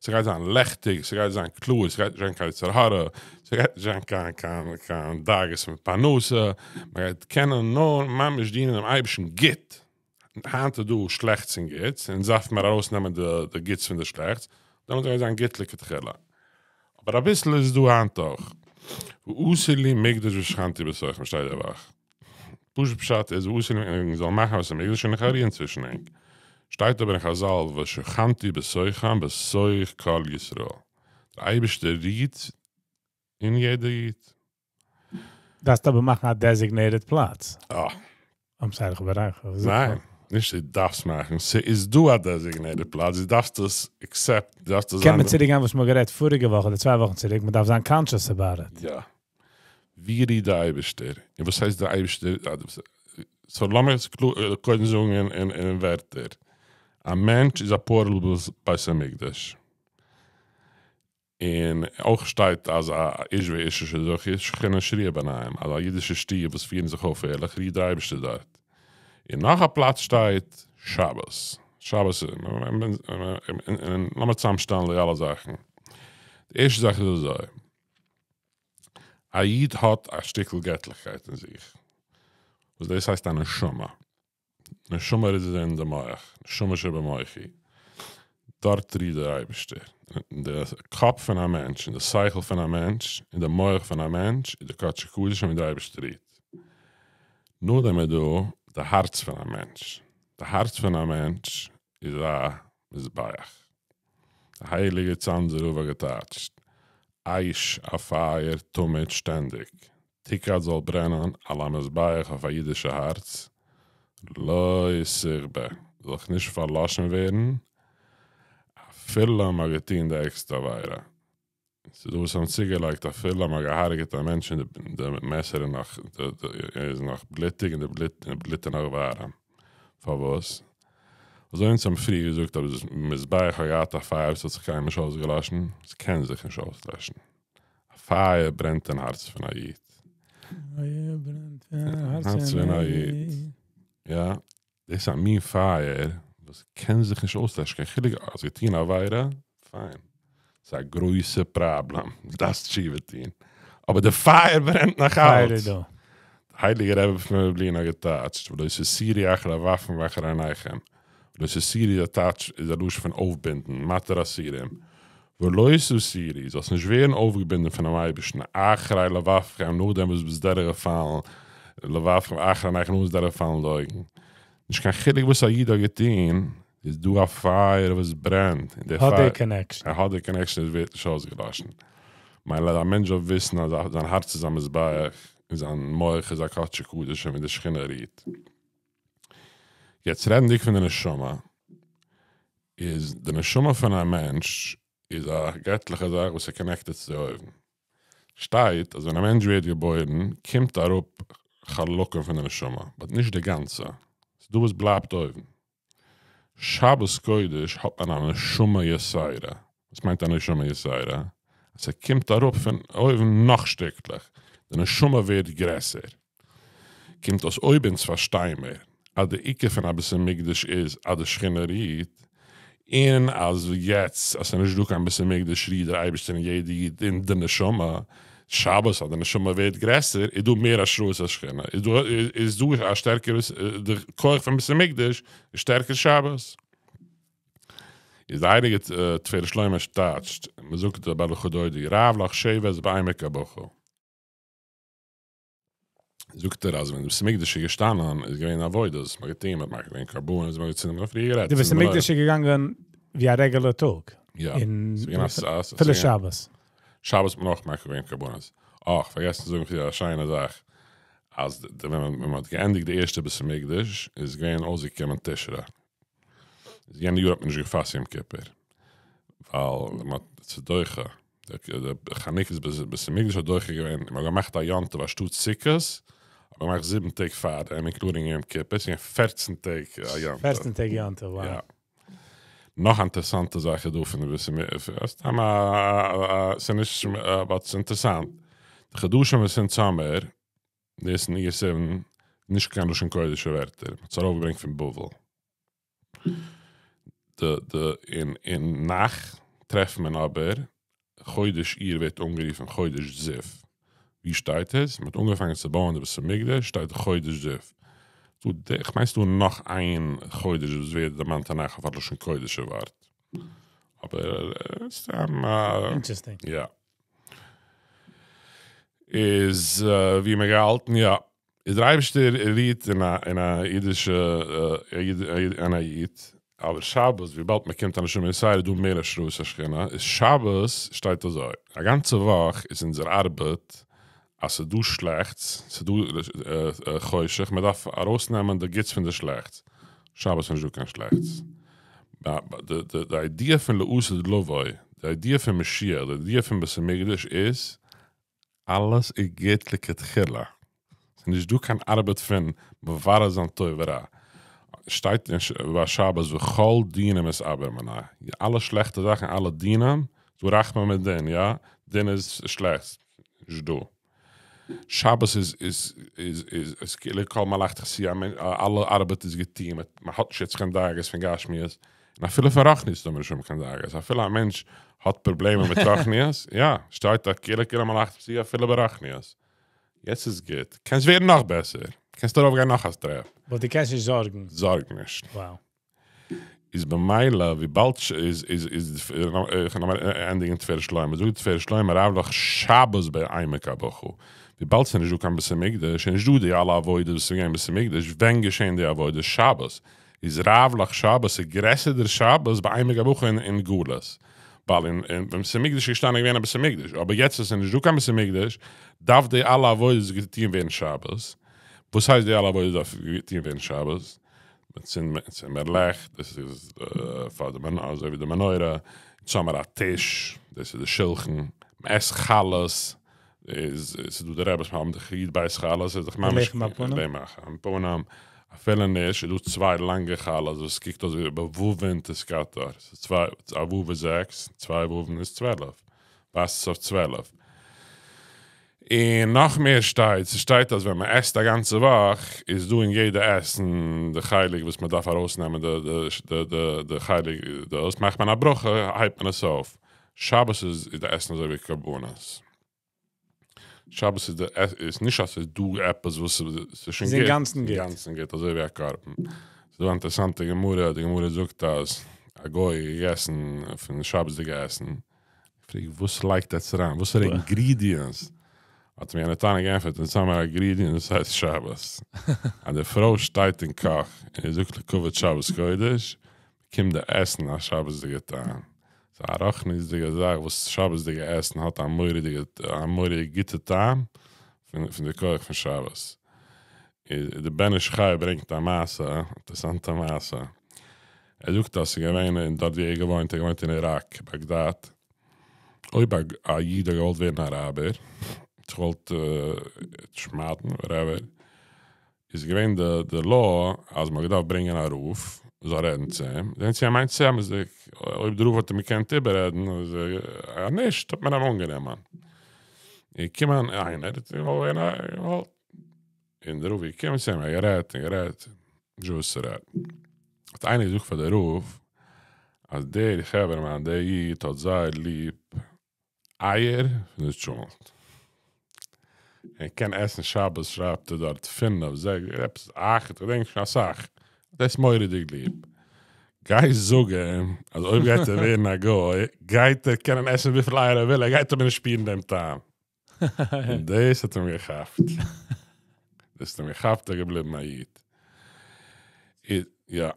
Speaker 2: ס'גייט זיין לעכטיג, ס'גייט זיין קלאר, ס'גייט נישט זיין קיין יצר הרע, ס'גייט נישט זיין קיין קיין קיין דאגות פון פרנסה, מ'גייט קענען נאר ממש דינען דעם אייבערשטן גוט, היינט איז דא שלעכטס און גוטס, אונז דארף מיר ארויסנעמען די די גוטס פון די שלעכטס, דעמאלטס גייט זיין גוט לכתחילה. אבער אביסל איז דא היינט אויך. ועשו לי מקדש ושכנתי בתוכם שטייט די וואך. פשוט פשט איז ועשו לי ענק זאלן מאכן א בית המקדש און איך וועל רוען צווישן ענק. שטייט אבער אין חזל ושכנתי בתוכם בתוך כל ישראל. דער אייבערשטער רוהט אין יעדע איד.
Speaker 1: דארפסט אבער מאכן א designated פלאץ.
Speaker 2: אה.
Speaker 1: I'm sorry, איך בארייך.
Speaker 2: ניין, נישט דו דארפסט מאכן, ס'איז דא א designated פלאץ, דו דארפסט עס accept, דו דארפסט עס
Speaker 1: זיין. קען מען צוריק גיין וואס מ'האט גערעדט פאריגע וואך אדער צוויי וואכן צוריק, מ'דארף זיין conscious about it.
Speaker 2: יא. ווי רוהט דער אייבערשטער? און וואס הייסט דער אייבערשטער? so לאמיר עס קודם זאגן אין ווערטער. א מענטש איז א portable בית המקדש. און אויך שטייט אז א איש ואשה שזכו שכינה שרויה ביניהם, אז א אידישע שטוב וואס פירן זיך אויף ערליך רוהט דער אייבערשטער דארט. און נאך א פלאץ שטייט שבת, שבת און לאמיר צוזאמשטעלן די אלע זאכן. די ערשטע זאך איז אזוי, א איד האט א שטיקל געטליכקייט אין זיך, וואס דאס הייסט א נשמה. נשמה איז אין די מח, נשמה שבמוחי, דארט רוהט דער אייבערשטער, אין די קאפ פון א מענטש, אין די שכל פון א מענטש, אין די מח פון א מענטש, איז די קדשי קדשים ווי דער אייבערשטער רוהט. נאכדעם איז דא די הארץ פון א מענטש, די הארץ פון א מענטש איז א מזבח, די הייליגע צאנזער רב האט געטייטשט, אש א פייער תמיד שטענדיג, תוקד זאל ברענען על המזבח אויף א אידישע הארץ, לא תכבה, זאל איך נישט פארלאשן ווערן, אפילו מ'האט געטון די ערגסטע עבירה. ס'איז דא וואס האבן צוגעלייגט אפילו מ'האט געהארגעט א מענטש און די מעסער איז נאך איז נאך בלוטיג און די בלוט און בלוט איז נאך ווארעם. פארוואס? אזוי אונז האבן פריער געזאגט אז מזבח האט געהאט א פייער וואס האט זיך קיינמאל נישט אויסגעלאשן, ס'קען זיך נישט אויסלעשן. א פייער ברענט אין הארץ פון א איד.
Speaker 1: פייער ברענט אין הארץ פון א איד.
Speaker 2: יא, דאס איז א מין פייער וואס קען זיך נישט אויסלעשן, קיין חילוק האסט געטון עבירה, פיין, ס'איז א גרויסע פראבלעם, דו דארפסט תשובה טון, אבער די פייער ברענט נאך אלץ. די הייליגע רבי פון לובלין האט געטייטשט, ולא תתורו אחרי לבבכם ואחרי עיניכם, ולא תתורו די טייטש איז א לשון פון אויפבינדן, מתיר אסורים, ולא תתורו, זאלסט נישט ווערן אויפגעבינדן פונעם אייבערשטן, אחרי לבבכם, נאכדעם וואס ביסט דורכגעפאלן, לבבכם אחרי עיניכם, נאכדעם וואס דורכגעפאלן די אויגן. נישט קיין חילוק וואס א איד האט געטון, איז דא א פייער וואס ברענט, און דער
Speaker 1: פייער האט די connection.
Speaker 2: ער האט די connection, עס ווערט נישט אויסגעלאשן. מילא א מענטש זאל וויסן אז זיין הארץ איז א מזבח, און זיין מח איז א קדשי קדשים ווי די שכינה רוהט. יעצט רעדנדיג פון די נשמה, איז די נשמה פון א מענטש איז א געטליכע זאך וואס איז connected צו אויבן. שטייט אז ווען א מענטש ווערט געבוירן קומט אראפ חלקים פון די נשמה, but נישט די גאנצע, ס'איז דא וואס בלייבט אויבן. שבת קודש האט מען א נשמה יתירה. וואס מיינט א נשמה יתירה? אז ס'קומט אראפ פון אויבן נאך שטיקלעך, די נשמה ווערט גרעסער. קומט אויס אויב אונז פארשטיי מיר אז די עיקר פון א בית המקדש איז אז די שכינה רוהט, און אז יעצט אז ס'איז נישט דא קיין בית המקדש רוהט דער אייבערשטער אין יעדע איד אין די נשמה, שבת אז די נשמה ווערט גרעסער איז דא מער השראת השכינה, איז דא איז דא א שטערקערע די כח פון בית המקדש איז שטערקער שבת. איז די הייליגע תפארת שלמה טייטשט, מ'זאגט ביי לכה דודי, רב לך שבת בעמק הבכא. זאגט ער אז ווען די בית המקדש איז געשטאנען איז געווען עבודות, מ'האט געטון, מ'האט מקריב געווען קרבנות, מ'האט געצינדן, מ'האט פריער גערעדט.
Speaker 1: די בית המקדש איז געגאנגען ווי א רעגולער טאג.
Speaker 2: יא.
Speaker 1: און אפילו שבת.
Speaker 2: שבת האט מען אויך מקריב געווען קרבנות. אה, כ'פארגעסן צו זאגן פריער א שיינע זאך, אז ווען מ'האט געענדיגט די ערשטע בית המקדש איז געווען אויסגעקומען תשרי. איז יענע יאר האט מען נישט געפאסט יום כיפור, ווייל מ'האט ס'איז דוחה, די חנוכת בית המקדש האט דוחה געווען, מ'האט געמאכט א יום טוב אנשטאט סוכות, האט מען געמאכט זיבן טעג פאר דעם, אינקלודינג יום כיפור, ס'איז געווען פערצן טעג א יום טוב.
Speaker 1: פערצן טעג יום טוב, וואו.
Speaker 2: יא. נאך א אינטערעסאנטע זאך איז דא פון די בית המקדש, סתם א, ס'איז נישט, באט ס'איז אינטערעסאנט, די חדשים וואס אונז האמיר, ניסן אייר סיוון, נישט קיין לשון קודש'ע ווערטער, מ'האט עס ארויפגעברענגט פון בבל. די די אין אין נ"ך טרעפט מען אבער חודש אייר ווערט אנגערופן חודש זיו. ווי שטייט עס? מ'האט אנגעפאנגען צו בויען די בית המקדש שטייט חודש זיו. דא איך מיין ס'דא נאך איין חודש וואס ווערט דערמאנט אין נ"ך אויף א לשון קודש'ע ווארט. אבער סתם א.
Speaker 1: אינטערעסטינג.
Speaker 2: יא. איז ווי מ'האט געהאלטן יא. איז דער אייבערשטער רוהט אין א אין א אידישע אין א איד, אבער שבת וויבאלד מען קומט א נשמה יתירה איז דא מער השראת השכינה, איז שבת שטייט אזוי, א גאנצע וואך איז אונזער ארבעט אז ס'איז דא שלעכטס, ס'איז דא חושך, מען דארף ארויסנעמען די גוטס פון די שלעכטס, שבת איז נישט דא קיין שלעכטס, די איידיע פון לעתיד לבוא, די איידיע פון משיח, די איידיע פון בית המקדש איז אלעס איז גוט לכתחילה, ס'איז נישט דא קיין ארבעט פון מברר זיין טוב ורע, שטייט אין ביי שבת וכל דינא מתעבר מיניה, אלע שלעכטע זאכן אלע דינים, דא רחמים מיט דין, יא? דין איז שלעכטס, נישט דא. שבת איז איז איז איז איז כאילו כל מלאכתך עשויה, אלע ארבעט איז געטוהן, מען האט נישט יעצט קיין דאגות פון גשמיות, און אפילו פון רוחניות טאר מען נישט האבן קיין דאגות, אפילו א מענטש האט פראבלעמען מיט רוחניות, יא, שטייט דאך כאילו כל מלאכתך עשויה אפילו ברוחניות. יעצט איז גוט, קענסט ווערן נאך בעסער, קענסט ארויף גיין נאך א סטעפ.
Speaker 1: באט דו קענסט נישט זארגן.
Speaker 2: זארג נישט.
Speaker 1: Wow.
Speaker 2: איז במילא וויבאלד איז איז איז לאמיר ענדיגן תפארת שלמה, זאגט תפארת שלמה רב לך שבת בעמק הבכא, וויבאלד ס'איז נישט דא קיין בית המקדש איז נישט דא די אלע עבודות וואס איז געווען אין בית המקדש, ווען געשען די עבודות? שבת. איז רב לך שבת איז גרעסער דער שבת בעמק הבכא אין גלות, ווייל אין ווען בית המקדש איז געשטאנען איז געווען א בית המקדש, אבער יעצט אז ס'איז נישט דא קיין בית המקדש דארף די אלע עבודות געטוהן ווערן שבת, וואס הייסט די אלע עבודות דארף געטוהן ווערן שבת? מ'צינד מיר לעכט, דאס איז פאר די אזוי ווי די מנורה, אונז האמיר א טיש, דאס איז די שולחן, מ'עסט חלות, איז ס'איז דא די רעבעס האבן דאך י"ב חלות איז דאך ממש
Speaker 1: לחם הפנים.
Speaker 2: לחם הפנים, אפילו נישט איז דא צוויי לאנגע חלות וואס קוקט אויס ווי בוואוין תתקטר, ס'איז צוויי, א ו' איז זעקס, צוויי ו' איז 12, ווייזט עס אויף 12. און נאך מער שטייט, ס'שטייט אז ווען מ'עסט א גאנצע וואך איז דא אין יעדע עסן די חלק וואס מ'דארף ארויסנעמען די די די די חלק דאס, מאכט מען א ברכה הייבט מען עס אויף. שבת איז די עסן אזוי ווי קרבנות. שבת איז די איז נישט אז ס'איז דא עפעס וואס ס'איז שוין
Speaker 1: גוט. ס'איז אינגאנצן גוט.
Speaker 2: אינגאנצן גוט אזוי ווי א קרבן. ס'איז דא א אינטערעסאנטע גמרא, די גמרא זאגט אז א גוי האט געגעסן פון שבת'דיגע עסן, פרעגט וואס לייגט עטס אריין, וואסערע אינגרידיענטס? האט אים יענער תנא געענטפערט, אונז האמיר א אינגרידיענט וואס הייסט שבת. אז די פרוי שטייט אין קאך און זאגט לכבוד שבת קודש, באקומט די עסן א שבת'דיגע טעם. ס'איז א רוחניות'דיגע זאך וואס שבת'דיגע עסן האט א מורא'דיגע א מורא'דיגע גוטע טעם פון די כח פון שבת. די בן איש חי ברענגט א מעשה, אינטערעסאנטע מעשה. ער זאגט אז ס'איז געווען אין דארט ווי ער געוואוינט, ער געוואוינט אין איראק, באגדאד, אויב א איד האט געוואלט ווערן א אראבער, האט זיך געוואלט שמד'ן, וואטעווער, איז געווען די די law אז מ'האט געדארפט ברענגען א רב זאל רעדן צו אים, זען צו ער מיינט עס אמת'דיג, אויב די רב האט אים געקענט איבעררעדן, אז נישט האט מען אים אנגענומען. איז געקומען איינער האט געוואלט ווערן א געוואלט, און די רב איז געקומען צו אים, ער האט גערעדט און גערעדט, נישט וואס צו רעדן. האט איינער געזאגט פאר די רב אז דער חברה'מאן, דער איד האט זייער ליב אייער פון די טשולנט. ער קען עסן שבת שרייבט ער דארט פינף, זעקס, עפעס אכט, כ'דענק נישט אסאך. דאס מורא'דיג ליב. גיי זאג אים אז אויב גייט ער ווערן א גוי, גייט ער קענען עסן וויפיל אייער ער וויל, ער גייט אבער נישט שפירן דעם טעם. און דאס האט אים געכאפט. דאס האט אים געכאפט, ער געבליבן א איד. יא.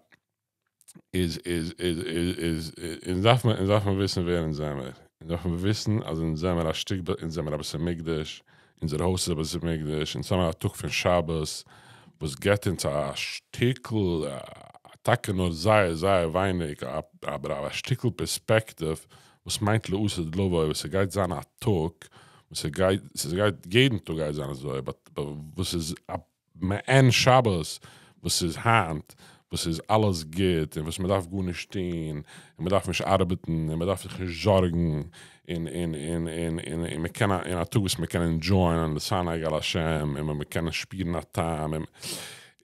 Speaker 2: איז איז איז איז איז אונז דארף מען אונז דארף מען וויסן ווער אונז זעמער. אונז דארף מען וויסן אז אונז זעמער א שטיק אונז זעמער א בית המקדש, אונזער הויז איז א בית המקדש, אונז האמער א טאג פון שבת וואס געבט אונז א שטיקל, טאקע נאר זייער זייער ווייניג, אבער א שטיקל פערספעקטיוו וואס מיינט לעתיד לבוא, וואס ס'גייט זיין א טאג וואס ס'גייט ס'גייט יעדן טאג גייט זיין אזוי, but וואס איז א מעין שבת וואס איז היינט, וואס איז אלעס גוט, און וואס מ'דארף גארנישט טון, און מ'דארף נישט ארבעטן, און מ'דארף זיך נישט זארגן, און און און און און און מ'קען א און א טאג וואס מ'קען enjoy ען להתענג על השם, און מ'קען שפירן א טעם, און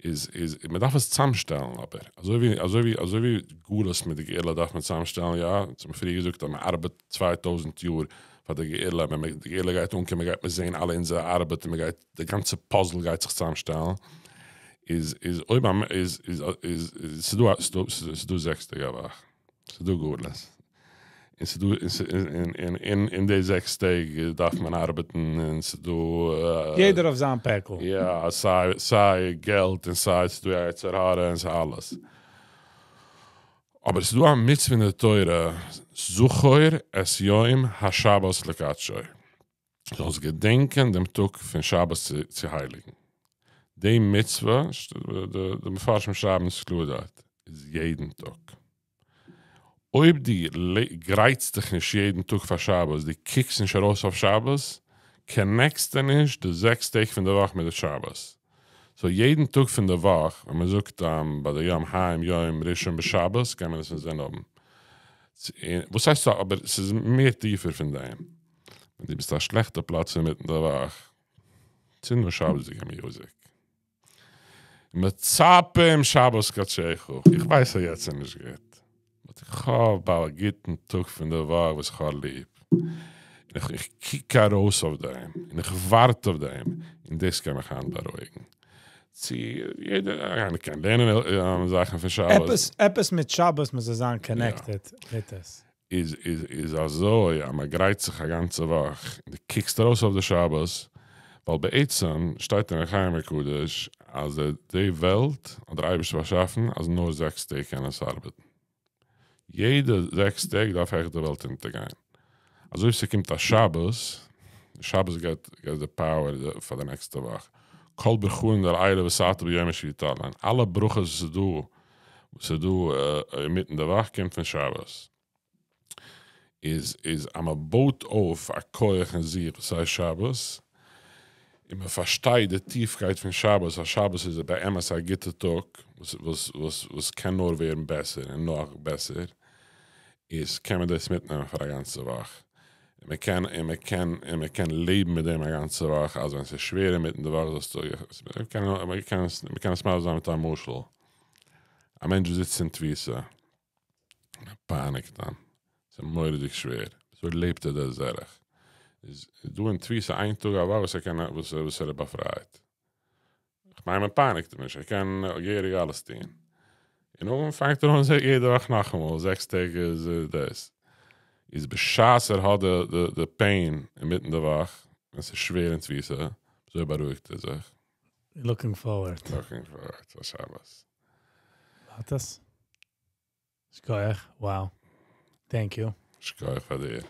Speaker 2: איז איז מ'דארף עס צאמשטעלן אבער, אזוי ווי אזוי ווי אזוי ווי גלות מיט די גאולה דארף מען צאמשטעלן, יא, אונז האבן פריער געזאגט אז מ'ארבעט 2000 יאר פאר די גאולה, ווען די גאולה גייט אנקומען גייט מען זען אלע אונזערע ארבעט און מ'גייט די גאנצע puzzle גייט זיך צאמשטעלן, איז איז אויב א איז איז איז ס'דא ס'דא 6 טעג א וואך, ס'דא גלות, און ס'דא און און אין אין די 6 טעג דארף מען ארבעטן און ס'דא
Speaker 1: יעדער אויף זיין פעקל.
Speaker 2: יא, סיי סיי געלט און סיי ס'דא יצר הרע און ס'איז אלעס. אבער ס'דא א מצוה אין די תורה, זכור את יום השבת לקדשו. זאלסט געדענקען דעם טאג פון שבת צו הייליגן. די מצוה, די מפרשים שרייבן עס קלאר דארט, איז יעדן טאג. אויב דו גרייטסט דיך נישט יעדן טאג פאר שבת, דו קוקסט נישט ארויס אויף שבת, connect סטו נישט די 6 טעג פון די וואך מיט די שבת. So יעדן טאג פון די וואך, ווען מען זאגט ביי די יום היום יום ראשון בשבת, קען מען עס אין זין האבן. וואס הייסט אבער עס איז מער טיפער פון דעם. ווען דו ביסט א שלעכטע פלאץ אינמיטן די וואך, צינד אן שבת'דיגע music. מצפים שבת קדשך. איך ווייס אז יעצט איז נישט גוט. But איך האב א גוטן טאג פון די וואך וואס איך האב ליב. און איך, איך קוק ארויס אויף דעם. און איך ווארט אויף דעם. און דאס קען מיך היינט בארואיגן. צו יעדער איינער קען לערנען זאכן פון שבת.
Speaker 1: עפעס, עפעס מיט שבת מוז עס זיין connected מיט עס.
Speaker 2: איז, איז, איז אזוי, אז מען גרייט זיך א גאנצע וואך, דו קוקסט ארויס אויף די שבת, ווייל בעצם שטייט אין אור החיים הקדוש, אז די וועלט האט דער אייבערשטער באשאפן, אז נאר 6 טעג קען עס ארבעטן. יעדע 6 טעג דארף עכט די וועלט אונטערגיין. אזוי ווי ס'קומט א שבת, שבת געבט, געבט די power פאר די נעקסטע וואך. כל ברכאן דלעילא ותתא ביומא שביעי תלאן. אלע ברכות וואס איז דא, וואס איז דא אינמיטן די וואך קומט פון שבת. איז איז אז מען בויט אויף א כח אין זיך וואס הייסט שבת, און מען פארשטייט די טיפקייט פון שבת, אז שבת איז באמת א גוטע טאג, וואס וואס וואס וואס קען נאר ווערן בעסער און נאך בעסער, איז קען מען דאס מיטנעמען פאר א גאנצע וואך. און מען קען און מען קען און מען קען לעבן מיט דעם א גאנצע וואך, אז ווען ס'איז שווער אינמיטן די וואך זאלסטו, מען קען מען קען עס מען קען עס מסביר זיין מיט א משל. א מענטש זיצט אין תפיסה, מען פייניגט אים, ס'איז מורא'דיג שווער, אזוי לעבט ער דער זרח. איז דא אין תפיסה איין טאג א וואך וואס ער קען וואס וואס ער איז באפרייט. איך מיין מען פייניגט אים נישט, ער קען געהעריג אלעס טון. און נאכדעם פאנגט ער אן יעדע וואך נאכאמאל, 6 טעג איז דאס. איז בשעת ער האט די די די pain אינמיטן די וואך, ווען ס'איז שווער אין תפיסה, אזוי בארואיגט ער זיך.
Speaker 1: Looking forward.
Speaker 2: Looking forward צו שבת.
Speaker 1: האט עס? שכוח. Wow. Thank you.
Speaker 2: שכוח פאר דיר.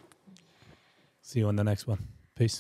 Speaker 1: See you on the next one. Peace.